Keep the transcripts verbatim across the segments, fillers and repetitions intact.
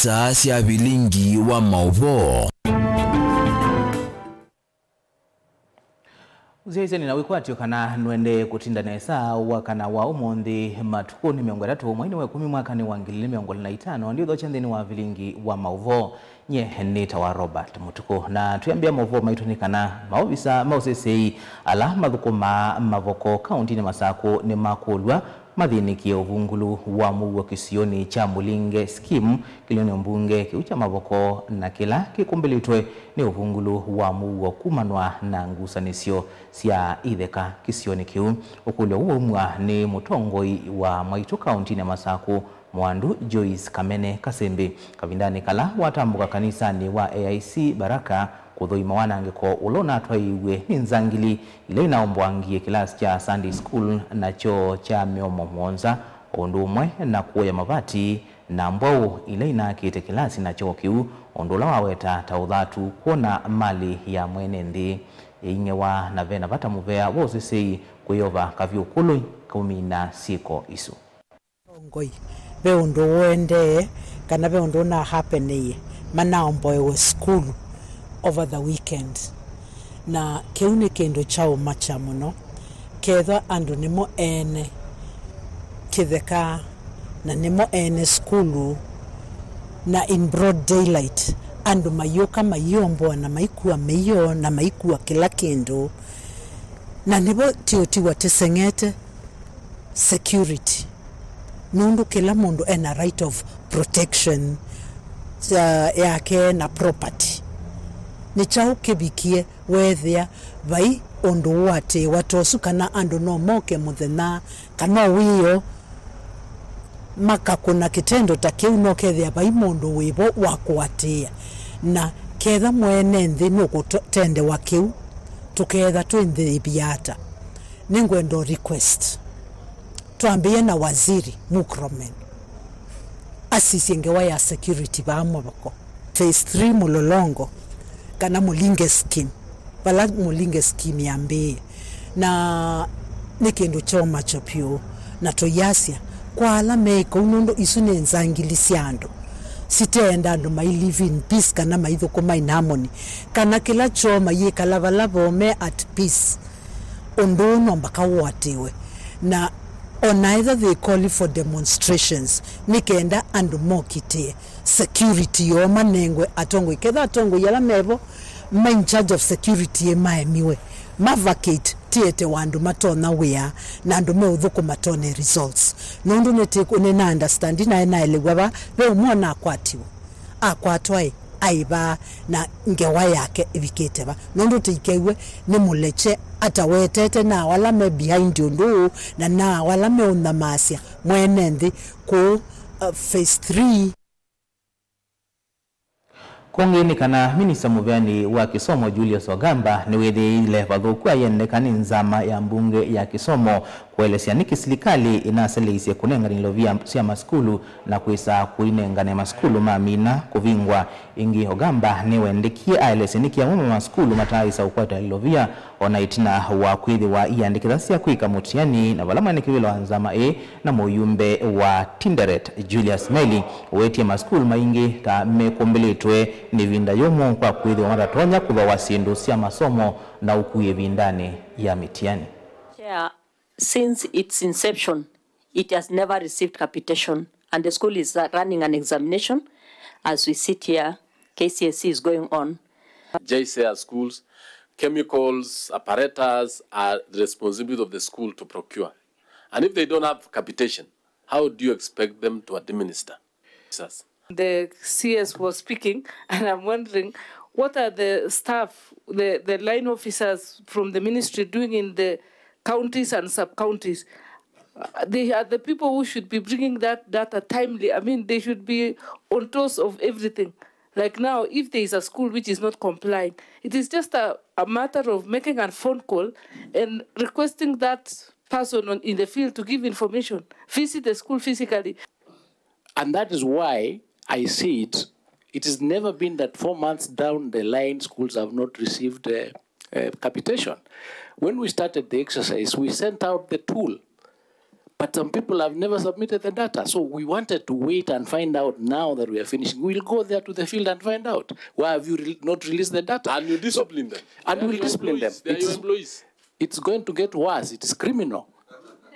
Saa sya vilingi wa maũvoo. Ũsyaĩĩsye nĩ na wĩkwatyo kana nũendee kũtinda nesa wakana wa ũmũnthĩ, matukũ nĩ mĩongo ĩtatũ, mweinĩ wa ĩkũmi, mwakanĩ wa ngili ilĩ mĩongo ĩlĩ na itano, ndiũthokya nthĩnĩ wa vilingi wa maũvoo. Nye nĩtawa Robert Mũtukũ, na twĩambĩa maũvoo maitũ nĩ kana maovisa ma ũseseĩ ala mathũkũmaa mavoko kaũntinĩ Masakũ nĩmakũlw'a mathĩnĩkĩe ũvungũlu wa mũuo kĩsionĩ kya Mũlinge Scheme kĩlĩonĩ mbunge kĩu kya mavoko, na kĩla kĩkũmbĩlĩtwe nĩ ũvungũlu wa mũuo kumanwa na ngusanĩsyo sya itheka kĩsionĩ kĩu. Ũkũlyo ũũ waumw'a nĩ mũtongoi wa mwaitũ kaũntinĩ ya Masakũ, Mwandu Joyce Kamene Kasembi, kavindanĩ kala watambũka kanisanĩ wa A I C Baraka kũthũima wanangĩko ũla ũnatwaĩiw'e nĩ nzangili ila inaomboangie kĩlasi kya Sunday School na kyoo kya mĩomo mũonza, o ũndũ ũmwe na kũya mavati na mbwaũ ila inaakĩte kĩlasi na kyoo kĩu, ũndũ ũla waweta ta ũthatu kwona malĩ ya mwene nthĩ yaing'ewa, na vena vata mũvea wa ũseseĩ kwĩyova kavyũ kũlũ kũmina syĩko isu. Atongoi ve ũndũ ũendee kana ve ũndũ ũnahappenĩie, manaomboewe sukulu over the weekend, na kĩu nĩ kĩndũ kyaũmakya mũno. Kethwa andũ nĩmo ene kĩtheka na nĩmo ene sukulu, na in broad daylight andũ mayũka maiomboa na maikua mĩio na maikua kĩla kĩndũ, na nĩvo tiũtiwa tĩseng'ete security, nũndũ kĩla mũndũ ena right of protection ya, yake na property. Nĩ kyaũ kĩvikie weethĩa vai ũndũ ũatĩĩwa ta ũsu, kana andũ no moke mũthenya kana wĩoo makakũna kĩtendo ta kĩu, no kethĩa vai mũndũ wĩvo wa kũatĩĩa? Na ketha mwene nthĩ nũkũtendewa kĩu, tũkeetha twĩ nthĩ yĩvia ata? Nĩngwenda ũ request twambĩĩe na Waziri Murkomen asisye ngewa ya security vaa Mavoko. Phase three mũlolongo kana Mũlinge scheme, vala Mũlinge scheme yambĩĩe, na nĩ kĩndũ kyomakyo vyũ, na tũiasya kwa ala me kũu, nũndũ isu nĩ nzangili sya andũ siteenda andũ mai live in peace kana maithũkũma in harmony, kana kĩla kyoo mayĩkala vala vo me at peace. Ũndũ ũũ no mbaka ũatĩwe, na ona etha they call for demonstrations, nĩ kenda andũ mokitĩe security yoo manengwe atongoi. Ketha atongoi ala mevo ma in charge of security ĩ maemiwe, ma vacate, tiete wa andũ matonya wĩa na andũ meũthũkũma tone results. Nũndũ nĩtĩ-, nĩna understand naĩ naelew'a va ve ũmwe ũnakwatiwe. Akwatwa ĩ, aĩ va, na ngewa yake ĩvikĩte va? Nũndũ tĩikew'e nĩ mũlekye atawetete nao ala me behind ũndũ ũũ, na nao ala meũnyamasya mwene nthĩ kũũ, uh, phase three. Kũngĩ nĩ kana minista mũveani wa kĩsomo Julius Ogamba nĩwĩthĩĩile vathũku ayendeka nĩ nzama ya mbunge ya kĩsomo kũelesya nĩkĩ silikalĩ ĩnaseleisye kũnengane ilovia sya masukulu na kwĩsa kũinengane masukulu mamina kũvingwa. Ĩngĩ, Ogamba nĩwendekie aelesye nĩkĩ amwe ma masukulu mataaĩsa ũkwata ilovia o na ĩtina wa kwĩthĩwa iandĩkĩthasya kwĩka mũtiani, na vala mwanĩke wĩla wa nzama ĩĩ na mũyumbe wa Tinderet, Julius Meli, ũwetie masukulu maingĩ ta mekũmbĩlĩtwe nĩ ĩvinda yũmũ kwa kwĩthĩwa matatonya kũthooa syĩndũ sya masomo na ũkui ĩvindanĩ ya mĩtiani. Chair, since its inception, it has never received capitation, and the school is, uh, running an examination. As we sit here, K C S E is going on. J C A schools, chemicals, apparatus are the responsibility of the school to procure. And if they don't have capitation, how do you expect them to administer? Jesus. The C S was speaking, and I'm wondering, what are the staff, the, the line officers from the ministry doing in the counties and sub-counties? Uh, they are the people who should be bringing that data timely. I mean, they should be on toes of everything. Like now, if there is a school which is not complying, it is just a, a matter of making a phone call and requesting that person on, in the field to give information, visit the school physically. And that is why I see it. It has never been that four months down the line, schools have not received, uh, uh, capitation. When we started the exercise, we sent out the tool But some people have never submitted the data. So we wanted to wait and find out now that we are finishing. We'll go there to the field and find out. Why have you re- not released the data? And you discipline them. And we'll discipline them. They are your employees. It's going to get worse. It's criminal.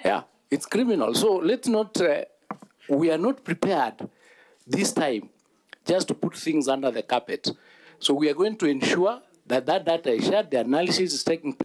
Yeah, it's criminal. So let's not, uh, we are not prepared this time just to put things under the carpet. So we are going to ensure that that data is shared, the analysis is taking place.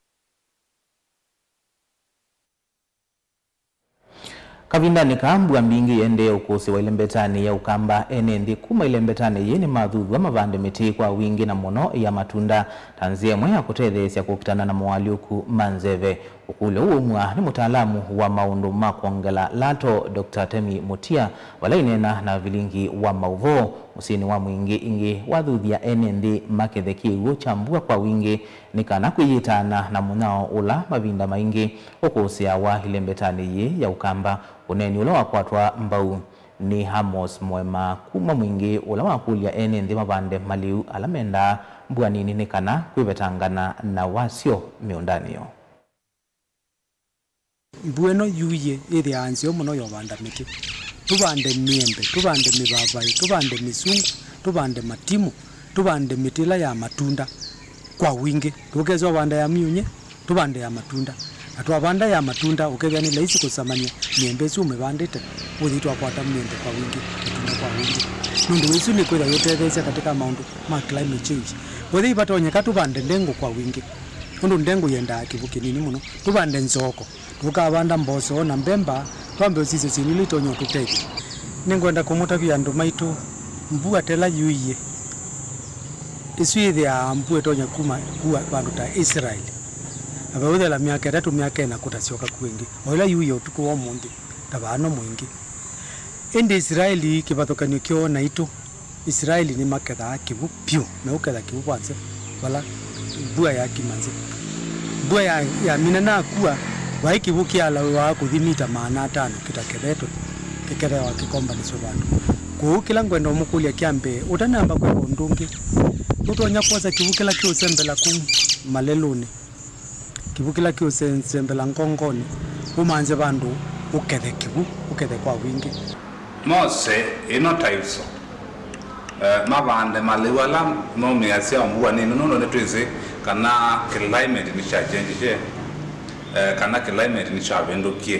Kavindanĩ kaa, mbua mbingĩ yĩendee ũkũsĩwa ĩlembetanĩ ya Ũkamba. Ene nthĩ kuma ĩlembetanĩ yĩĩ nĩmathuthw'a mavande mĩtĩ kwa wingĩ, na mũno ya matunda, ta nzĩa ĩmwe ya kũtetheesya kũkitana na moalyũku ma nzeve. Ũkũlyo ũũ waumw'a nĩ mũtaalamu wa maũndũ ma kwongela lato, Doctor Temi Mutia, vala aineena na vilingi wa maũvoo mũsyĩnĩ wa Mwingĩ ĩngĩ wathuthya ene nthĩ makethe kĩw'ũ kya mbua kwa wingĩ, nĩ kana kwĩyĩtaana na mũnyao ũla mavinda maingĩ ũkũsĩawa ĩlembetanĩ yĩĩ ya Ũkamba. Ũneeni ũla wakwatwa mbau nĩ Amos Mwema kuma Mwingĩ, ũla wakũlya ene nthĩ mavande malĩu ala mendaa mbua nini nĩ kana kwĩvetangana na wasyo mĩũndanĩ yoo. Mbua ĩno yuie yĩthĩaa nzeo mũno ya ũvanda mĩtĩ. Tũvande mĩembe, tũvande mĩvavaĩ, tũvande mĩsungũ, tũvande matimũ, tũvande mĩtĩ ĩla ya matunda kwa wingĩ. Tũkesa ũvanda ya myunye, tũvande ya matunda. Na twavanda ya matunda, ũkethĩa nĩ laisi kũsamany'a mĩembe ĩsu ũmĩvandĩte, ũthi twakwata mĩembe kwa wingĩ, matunda kwa wingĩ. Nũndũ ĩsu nĩkwĩthwa yũtetheesya katika maũndũ ma climate change. Kwĩthĩwa ivatonyeka tũvande ndengũ kwa wingĩ, nũndũ ndengũ yendaa kĩw'ũ kĩnini mũno. Tũvande nzoko, tũkavanda mboso na mbemba, twambe ũsisye syĩndũ ila itonya ũtũtethya. Nĩngwenda kũmũtavya andũ maitũ, mbua ta ĩla yuie, ĩsu yĩthĩaa mbua ĩtonya kuma kua vandũ ta Israeli, na vaũthela myaka ĩtatũ, myaka ĩna kũtasyoka kua ĩngĩ, o ĩla yuie ũtukũ wa ũmũnthĩ, ta vano Mwingĩ. Ĩndĩ Israeli, kĩvathũkany'o kyoo naitũ, Israeli nĩmakethaa kĩw'ũ vyũ, meũketha kĩw'ũ kwa nze, vala mbua yakima nze. Mbua ya, yamina na kua, vai kĩw'ũ kĩalawĩwaa kũthi mita maana atano kĩtakethetwe, kĩketheawa kĩkombanĩsyo vandũ. Kwoou kĩla ngwenda ũmũkũlya kya mbee, ũtanamba kwĩka ũndũ ũngĩ, nũtonya kwosa kĩw'ũ kĩla kĩũsembela kũu malelũnĩ? Kĩw'ũ kĩla kĩũsembela ngongonĩ, ũmanze vandũ ũkethe kĩw'ũ, ũkethe kwa wingĩ. Mose ĩno ta ĩvuso, eh, mavande malĩu ala maumĩasya mbua nini, nũndũ nĩtwĩsĩ kana climate nĩkyakyenjisye, eh, kana climate nĩkyavĩndũkie.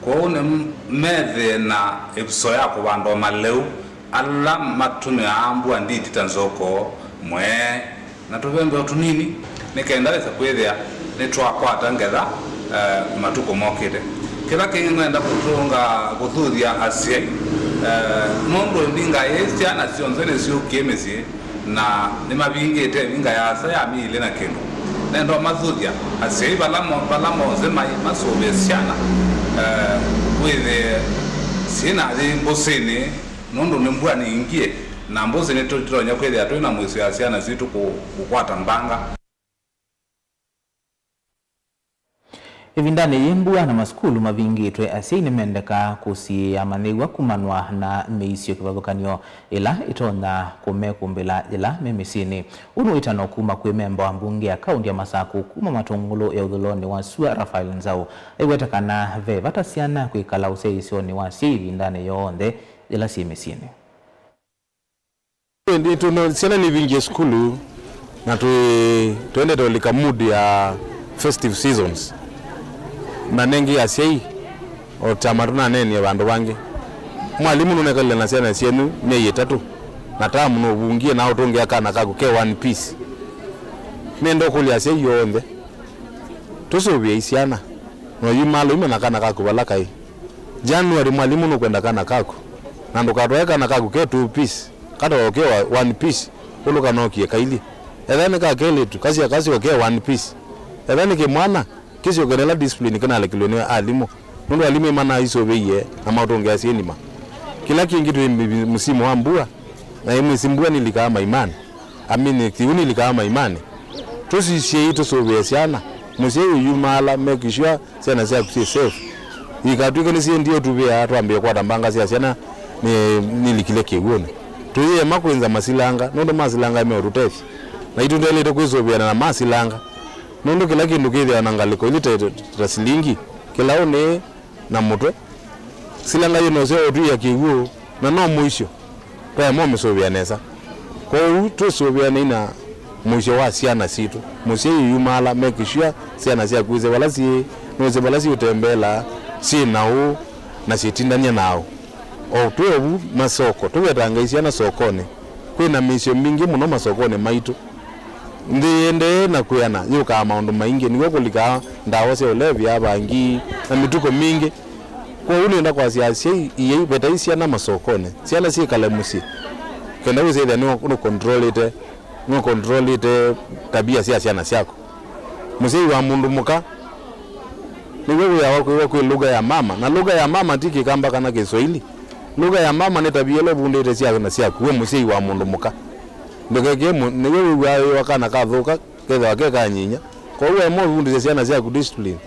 Kwoou nĩmethĩe na ĩvuso ya kũvanda o malĩu ala matũmĩaa mbua nditi ta nzoko, mwee, na tũvembeo tũnini, nĩ kenda wĩse kwĩthĩa nĩtwakwata ngetha, eh, matukũ mokĩte. Kĩla kĩngĩ ngwenda kũtũnga kũthuthya asyai, eh, nũndũ ĩvinga yĩĩ syana syonthe nĩsyũkie mĩsyĩ na nĩmavingĩte ĩvinga yaasa ya myei ĩlĩ na kĩndũ. Nenda ũmathuthya asyai vala mo-, vala monthe mai masũvĩe syana, eh, wĩthĩe syĩnathi mbũsĩnĩ, nũndũ nĩ mbua nĩingie, na mbũsĩ nĩtũtonya kwĩthĩa twĩ na mũisyo ya syana sitũ kũ-, kũkwata mbanga. Ĩvindanĩ yĩĩ mbua na masukulu mavingĩtwe, asyai nĩmendekaa kũsiĩĩa amanyĩw'a kumanwa na mĩisyo kĩvathũkany'o ĩla ĩtonya kũmekũmbĩla yĩla me mĩsyĩnĩ. Ũũ nĩ wĩtano kuma kwĩ memba wa mbunge ya kaũnti ya Masakũ kuma Matũngũlũ ya ũthũlonĩ wa sua, Raphael Nzau. Aiweta kana ve vata syana kwĩkala ũsyaĩĩsyonĩ wa asyai ĩvindanĩ yonthe yĩla syĩ mĩsyĩnĩ. Ĩndĩ tũno syana nĩvingie sukulu na twĩ-, twendete ũlika mood ya festive seasons. Na nengĩ asyai o ta matũnaneenie vandũ vangĩ. Mwalimũ nũnekalile na syana syenyu myei ĩtatũ na tamu nũvungie na ũtũngĩa kana kaku ke one piece. Nenda ũkũlya asyai yonthe, tũsũvĩei syana na ũyumala ũimanya kana kaku vala kaĩ. January mwalimũ nũkwenda kana kaku, na ndũkatwae kana kaku ke two piece, katawa ke wa one piece, ũlũka nokie kailyĩ. Etha nĩ ka kelĩtu, kasya kasyoke one piece. Etha nĩ kĩmwana, kĩsyoke nĩla discipline kĩnalekilwe nĩ alimũ, nũndũ alimũ ĩmana isũvĩie na maũtũngĩa syĩ nima. Kĩla kĩngĩ twĩ mbi-, msimu wa mbua, na ĩmwĩsĩ mbua nilikaa maimanĩ. Amini, kĩu nilikaa maimanĩ. Tũsisyei tũsũvĩe syana. Mũsyai ũyumaala, make sure syana syaku syĩ safe. Ikatw'ĩke nĩsyendie ũtuvĩa, twambĩe kwata mbanga sya syana nĩ, nilikile kĩw'ũnĩ. Tũyĩema kwĩnza masilanga, nũndũ masilanga meũtũtethya. Na itũ twaĩlĩte kwĩsũvĩana na masilanga. Nũndũ kĩla kĩndũ kĩthĩawa na ngalĩko ilĩ ta, ta, ta silingi, kĩlaũnĩ na mũtwe. Silanga yĩ na ũseo ũtwĩĩa kĩw'ũ, na no mũisyo, twaema ũmĩsũvĩa nesa. Kwoou twĩsũvĩanei na mũisyo wa syana sitũ. Mũsyai yumaala, make sure syana syaku wĩsĩ vala syĩ, nũsĩ vala siũtembeelaa, syĩ na ũũ, na syĩtindany'a na aũ. O twĩ ovu masoko, tũvetangai syana sokonĩ, kwĩ na mĩisyo mingĩ mũno masokonĩ maitũ. Nthĩ ĩendee na kwĩana yũkaa maũndũ maingĩ, nĩw'o kũlikaa ndawa sya ũlevya, vangi, na mĩtuko mingĩ. Kwoou nĩenda kwasya asyai, iai, vetai syana masokonĩ, syana syĩkale mũsyĩ, kenda wĩsĩthya nĩ, nũkontrolĩte, nũkontrolĩte tabia sya syana syaku. Mũsyai wa mũndũ mũka nĩw'o wĩawa kwĩw'a kwĩ lugha ya mama, na lugha ya mama ti Kĩkamba kana Kĩswaili. Lugha ya mama nĩ tabia ĩla ũvundĩte syana syaku wĩ mũsyai wa mũndũ mũka. Ndũkekĩe mũ-, nĩw'o wĩw'aa wĩwa kana kathũka, kethĩwa ke kanyinya. Kwoou waema ũvundĩsya syana syaku discipline,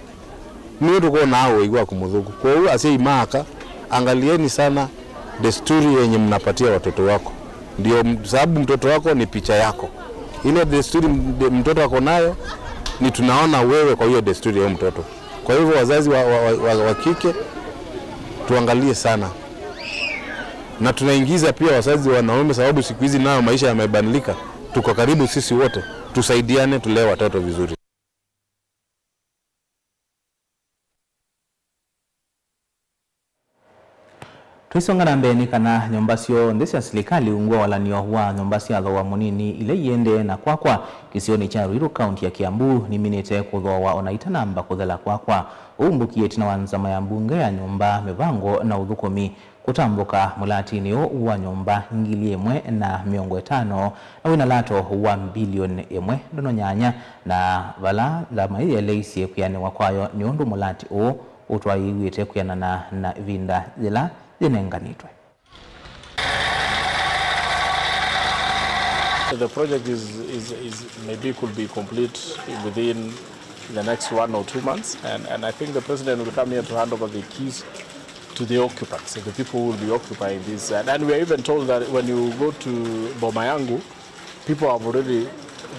nĩw'o tũkwonaa ũwai waku mũthũku. Kwoou asyai ma aka, angalieni sana desturi yenye mnapatia watoto wako. Ndio m-, sababu mtoto wako ni picha yako. Ile desturi m-, de-, mtoto ako nayo, ni tunaona wewe kwa hiyo desturi ya huyo mtoto. Kwa hivyo wazazi wa, wa, wa, wa, wa kike, tuangalie sana. Na tunaingiza pia wazazi wanaume, sababu siku hizi nayo maisha yamebadilika. Tuko karibu sisi wote, tusaidiane, tulee watoto vizuri. Tũisonga na mbee, nĩ kana nyũmba syonthe sya silikalĩ ungu wa walan'yo wa nyũmba sya thooa mũnini ila iendee na kwakwa kĩsionĩ kya Ruiru, kaunti ya Kiambu, niminĩte kũthooa o na itanamba kũthela kwakwa. Ũu ũmbũkie ĩtina wa nzama ya mbunge ya nyũmba, mĩvango na ũthũkũmi kũtambũka mũlatinĩ ũũ wa nyũmba ngili ĩmwe na mĩongo ĩtano na wĩna lato wa mbilioni ĩmwe ndono nyanya, na vala nzama ĩĩ yeleisye kwĩanĩwa kwayo nĩ ũndũ mũlati ũũ ũtwaĩĩw'ĩte kwĩanana na ĩvinda yĩla yĩnenganĩtwe. The project is, is, is maybe could be complete within the next one or two months, and, and I think the president will come here to hand over the keys to the occupants, the people who will be occupying this. And, and we are even told that when you go to Boma Yangu, people have already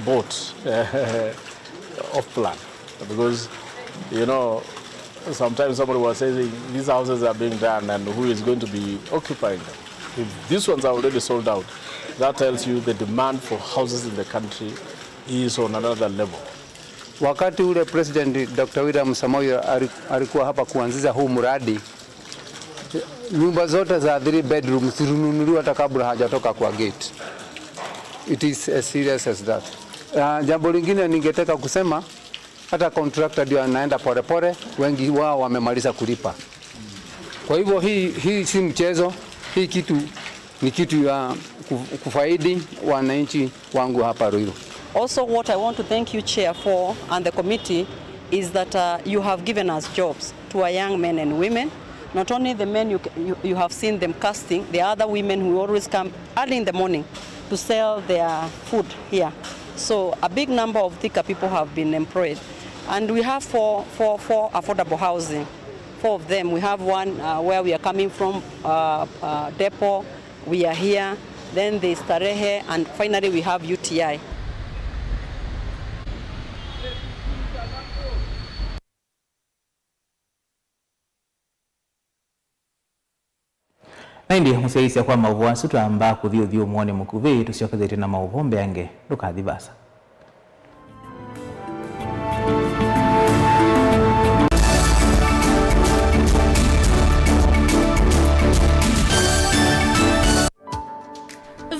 bought off plan, because, you know, sometimes somebody was saying, "These houses are being done, and who is going to be occupying them?" If these ones are already sold out, that tells you the demand for houses in the country is on another level. Wakati ule President Doctor William Samoei ali-, alikuwa hapa kuanzisha huu mradi, nyumba zote za three bedroom zilinunuliwa hata kabla hajatoka kwa gate. It is as serious as that. Ah, jambo lingine ningetaka kusema, hata contractor ndio anaenda polepole, wengi wao wamemaliza kulipa. Kwa hivyo hii, hii si mchezo, hii kitu ni kitu ya kuf-, kufaidi wananchi wangu hapa Ruiru. Also, what I want to thank you, Chair, for and the committee is that, uh, you have given us jobs to our young men and women. Not only the men you, you, you have seen them casting, the other women who always come early in the morning to sell their food here. So a big number of Thika people have been employed. And we have four, four, four affordable housing. Four of them. We have one, uh, where we are coming from, uh, uh, Depot. We are here. Then there's Starehe, and finally we have U T I. Na ĩndĩ mũsyaĩĩsya kwa maũvoo asu, twamba kũthi ũthyũmũonĩ mũkuvĩ, tũsyokethĩtye na maũvoo mbeange. Ndũkathi vaasa.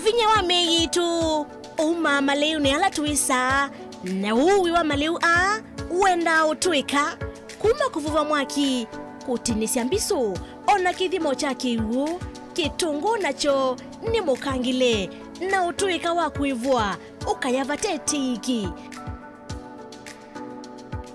Vinya wa mĩĩ yitũ ũumaa malĩunĩ ala twĩsaa, na ũui wa malĩu aa ũendaa ũtũĩka kuma kũvuva mwaki, kũtinĩsya mbisũ, o na kĩthimo kya kĩw'ũ. Kĩtũngũũ nakyo nĩ mũkangĩle, na ũtũĩka wa kwĩvwa ũkaya vate tĩiki.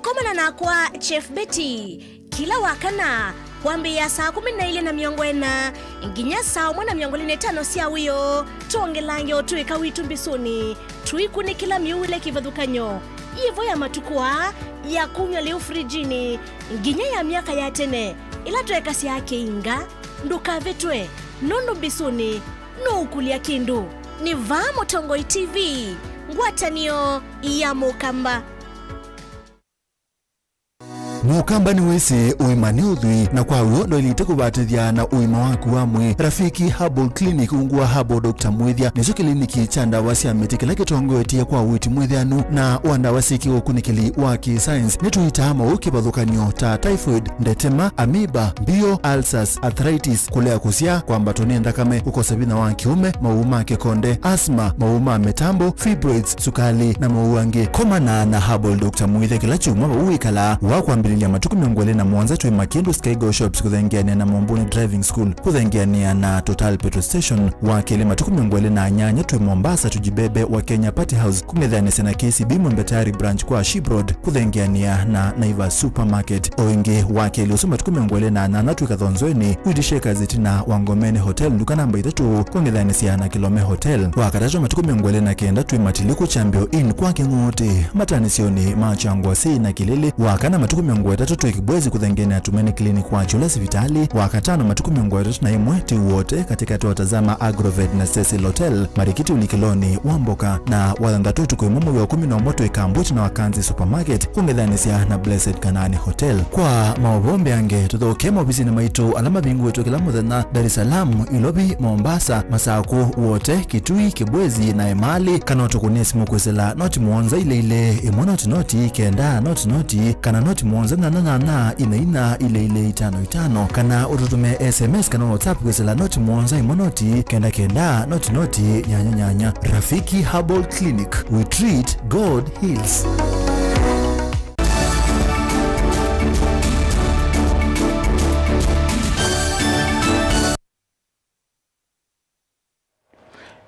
Komana nakwa Chef Betty kĩla wakana kwambĩĩa saa kũmi na ilĩ na mĩongo ĩna nginya saa ũmwe na mĩongo ĩlĩ na ĩtano sya wĩoo, twongelange ũtũĩka witũ mbisũnĩ, tũikunĩkĩla mĩuĩle kĩvathũkany'o yĩvo ya matukũ aa ya kumya lĩu frijinĩ nginya ya myaka ya tene ĩla twekasya kĩinga. Ndũkavĩtwe, nũndũ mbisũnĩ nũũkũlya kĩndũ. Nĩ vaa Mũtongoi T V, ngwatanĩo ya Mũkamba. Mũkamba nĩwĩsĩ ũima nĩ ũthwii, na kwa w'o ndwaĩlĩte kũvatĩthya na ũima waku wa mwĩĩ. Rafiki Herbal Clinic ungu wa Herbal Doctor Mwĩthya nĩkyo kĩliniki kya ndawa sya mĩtĩ kĩla kĩtongoetye kwa ũiiti mwĩthĩanu na wa ndawa syĩ kĩũkunĩkĩli wa kĩ-science. Nĩtũitaa maũũ kĩvathũkany'o ta typhoid, ndetema, amoeba, mbio, ulcers, arthritis, kũlea kũsyaa, kwambatwa nĩ nthakame, kũkosa vinya wa kĩũme, maũũ ma kĩkonde, asthma, maũũ ma mĩtambo, fibroids, sukali, na maũũ angĩ. Komana na Herbal Doctor Mwĩthya kĩla kyumwa vau wĩkalaa wa kwambĩlĩlya matukũ mĩongo ĩlĩ na mũonza twĩ Makindu Skygo Shops kũthengeanĩa na Mombuni Driving School, kũthengeanĩa na Total Petrol Station, wa kelĩ matukũ mĩongo ĩlĩ na nyanya twĩ Mombasa Tujibebe wa Kenya Party House, kũng'ethanĩsya na K C B Mwembe Tayari Branch kwa Ship Road, kũthengeanĩa na Naivas Supermarket. O ĩngĩ, wa kelĩ ũsu matukũ mĩongo ĩlĩ na nyanya twĩ Kathonzweni, Wheat Shakers ĩtina wa Ngomeni Hotel, nduka namba itatũ, kũng'ethanĩsya na Kilome Hotel. Wa katatũ matukũ mĩongo ĩlĩ na kenda twĩ Matiliku Champion Inn kwa Kĩng'ũtĩ, matanĩsyonĩ ma Kyangwasi na Kĩlĩlĩ. Wa kana matukũ mĩongo ĩtatũ twĩ Kibwezi kũthengeanĩa na Tumaini Clinic wa Kyũla sivitalĩ. Wa katano matukũ mĩongo ĩtatũ na ĩmwe twĩ Wote katĩkatĩ wa Tazama Agrovet na Cecil Hotel, marikiti ũlikĩlonĩ wa mboka. Na wa thanthatũ ũtukũ ĩmwe mwei wa ĩkũmi na ũmwe twĩ Kambu ĩtina wa Kanzi Supermarket, kũng'ethanĩsya na Blessed Kanaani Hotel. Kwa maũvoo mbeange, tũthokee maovisinĩ maitũ ala mavingũĩtwe kĩla mũthenya Dar es Salaam, Ilovi, Mombasa, Masakũ, Wote, Kitui, Kibwezi na Emali, kana ũtũkũnĩe simũ kwĩsĩla noti mũonza ilĩ ilĩ, ĩmwe noti noti, kenda noti noti, kana noti mũonza nyanya nyanya, ina ina, ilĩ ilĩ, itano itano, kana ũtũtũmĩe S M S kana WhatsApp kwĩsĩla noti mũonza, ĩmwe noti, kenda kenda, noti noti, nyanya nyanya. Rafiki Herbal Clinic, we treat, God heals.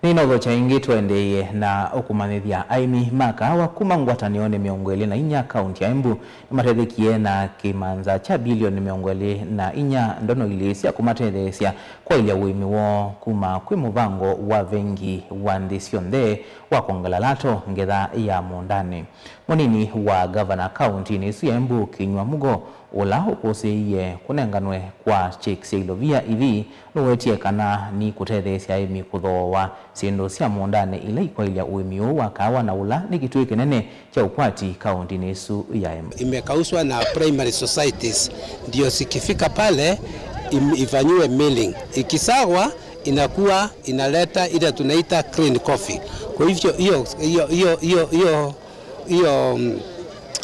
Nĩnaũthokya ĩngĩ tũendeeye na ũkũmanyĩthya. Aĩmi ma kaawa kuma ngwatanĩonĩ mĩongo ĩlĩ na inya kaunti ya Embu nĩmatethekie na kĩmanza kya bilioni mĩongo ĩlĩ na inya ndono ilĩ sya kũmatetheesya kwaĩlya ũĩmi woo kuma kwĩ mũvango wa vengi wa nthĩ syonthe wa kwongela lato ngetha ya mũũndanĩ. Mũnini wa ngavana kauntinĩ ĩsu ya Embu, Kinyua Mugo, ũla ũkũsĩĩie kũnenganwe kwa cheki sya ilovia ithi, nũwetie kana nikũtetheesya aĩmi kũthooa syĩndũ sya mũũndanĩ ila ikwaĩlya ũĩmi ũũ wa kaawa, na ũla nĩ kĩtuĩ kĩnene kya ũkwati kauntinĩ ĩsu ya Embu. Imekauswa na primary societies, ndio zikifika pale im-, ifanyiwe milling. Ikisagwa inakuwa inaleta ile tunaita green coffee. Kwa hivyo hiyo, hiyo, hiyo, hiyo, hiyo, hiyo, mm,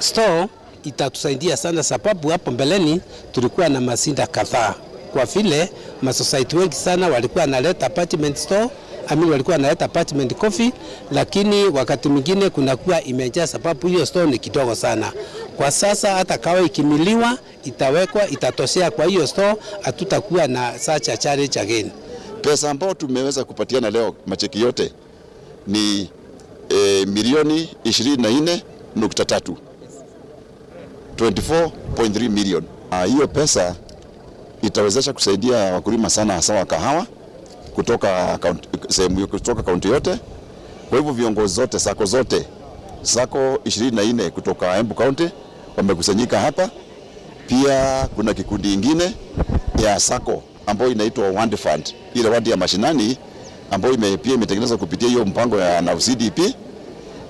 store itatusaidia sana, sababu hapo mbeleni tulikuwa na masinda kadhaa, kwa vile masociety wengi sana walikuwa wanaleta parchment store, I mean, walikuwa wanaleta parchment coffee, lakini wakati mwingine kunakuwa imejaa sababu hiyo store ni kidogo sana. Kwa sasa hata kahawa ikimiliwa, itawekwa, itatoshea kwa hiyo store, hatutakuwa na such a challenge again. Pesa ambayo tumeweza kupatiana leo, macheki yote, ni, eh, milioni ishirini na nne nukta tatu, twenty four point three million. Ah, hiyo pesa itawezesha kusaidia wakulima sana, hasa wa kahawa kutoka kaunti, sehemu, kutoka kaunti yote. Kwa hivyo viongozi zote, sako zote, sako ishirini na nne kutoka Embu County wamekusanyika hapa. Pia kuna kikundi ingine ya sako ambayo inaitwa Wandi Fund, ile wandi ya mashinani ambayo ime-, pia imetengenezwa kupitia hiyo mpango ya na C D P,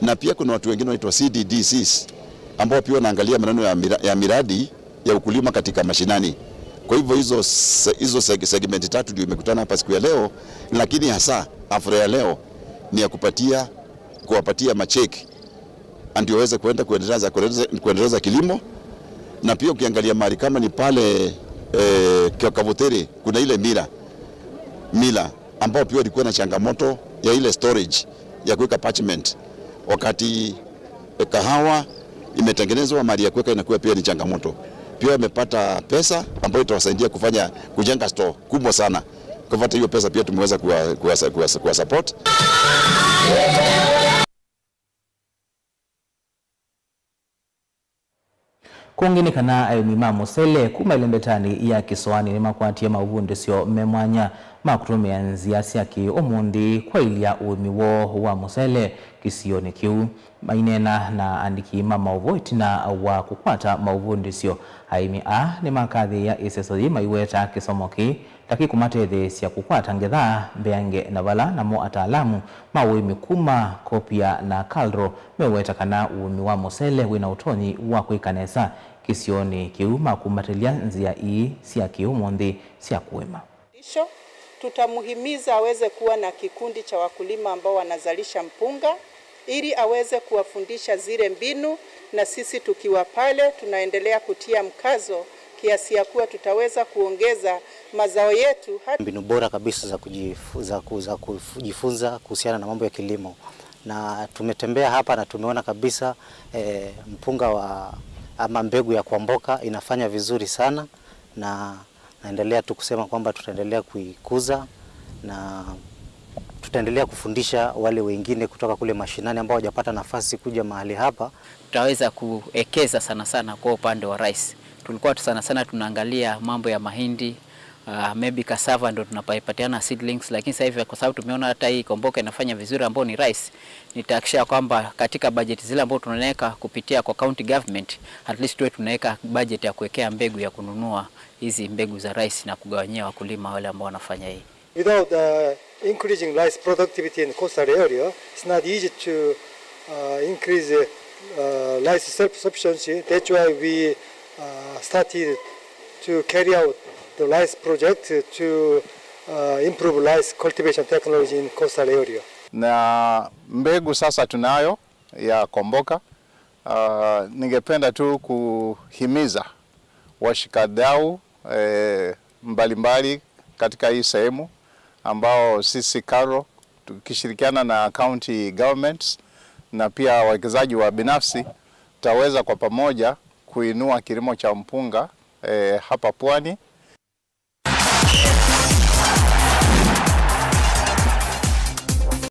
na pia kuna watu wengine wanaitwa C D D Cs ambao pia wanaangalia maneno ya mira-, ya miradi ya ukulima katika mashinani. Kwa hivyo hizo se-, hizo seg-, segment tatu ndio imekutana hapa siku ya leo, lakini hasa hafla ya leo ni ya kupatia, kuwapatia macheki ndio waweze kuenda kuendeleza, kuendeleza, kuendeleza kilimo. Na pia ukiangalia mahali kama ni pale, eh, Kavuthere, kuna ile mila, mila ambao pia walikuwa na changamoto ya ile storage ya kuweka parchment. Wakati, eh, kahawa imetengenezwa, mahali ya kuweka inakuwa pia ni changamoto. Pia wamepata pesa ambayo itawasaidia kufanya, kujenga store kubwa sana. Kwa hivyo hata hiyo pesa pia tumeweza kuwa, kuwa, kuwa, kuwa support. Kũngĩ nĩ kana aĩmi ma mũsele kuma ĩlembetanĩ ya Kĩsoanĩ nĩmakwatie maũvundĩsyo me mwanya ma kũtũmĩa nzĩa sya kĩ-ũmũnthĩ kwaĩlya ũĩmi woo wa mũsele kĩsionĩ kĩu. Maineena na andĩki ma maũvoo ĩtina wa kũkwata maũvundĩsyo, aĩmi aa nĩmakathĩĩa ĩseso yĩĩ maiweta kĩsomo kĩĩ ta kĩkũmatetheesya kũkwata ngetha mbeange na vala namo ataalamu ma ũĩmi kuma Copia na KALRO meweta kana ũĩmi wa mũsele wĩna ũtonyi wa kwĩka nesa kĩsionĩ kĩu makumbatĩlya nzĩa ii sya kĩũmũnthĩ sya kũĩma. Lisho, tutamhimiza aweze kuwa na kikundi cha wakulima ambao wanazalisha mpunga ili aweze kuwafundisha zile mbinu, na sisi tukiwa pale tunaendelea kutia mkazo kiasi ya kuwa tutaweza kuongeza mazao yetu hata Mbinu bora kabisa za kujifu-, za ku-, za kujifunza kuhusiana na mambo ya kilimo. Na tumetembea hapa na tumeona kabisa eh, mpunga wa ama mbegu ya Kwamboka inafanya vizuri sana, na naendelea tu kusema kwamba tutaendelea kuikuza na tutaendelea kufundisha wale wengine kutoka kule mashinani ambao hawajapata nafasi kuja mahali hapa. Tutaweza kuekeza sana sana kwa upande wa rice. Tulikuwa tu sana sana tunaangalia mambo ya mahindi, uh, maybe cassava ndo tunapatiana seedlings, lakini sasa hivi kwa sababu tumeona hata hii Kwamboka inafanya vizuri ambao ni rice, nitahakikisha kwamba katika budget zile ambao tunaweka kupitia kwa county government, at least tuwe tunaweka budget ya kuwekea mbegu ya kununua hizi mbegu za rice na kugawanyia wakulima wale ambao wanafanya hii. Without uh, increasing rice productivity in coastal area, it's not easy to uh, increase uh, rice self-sufficiency. That's why we uh, started to carry out the rice project to uh, improve rice cultivation technology in coastal area. Na mbegu sasa tunayo ya Kwamboka. Uh, ningependa tu kuhimiza washikadau eh, mbalimbali katika hii sehemu ambao sisi KALRO tukishirikiana na county governments na pia wawekezaji wa binafsi tutaweza kwa pamoja kuinua kilimo cha mpunga eh, hapa pwani.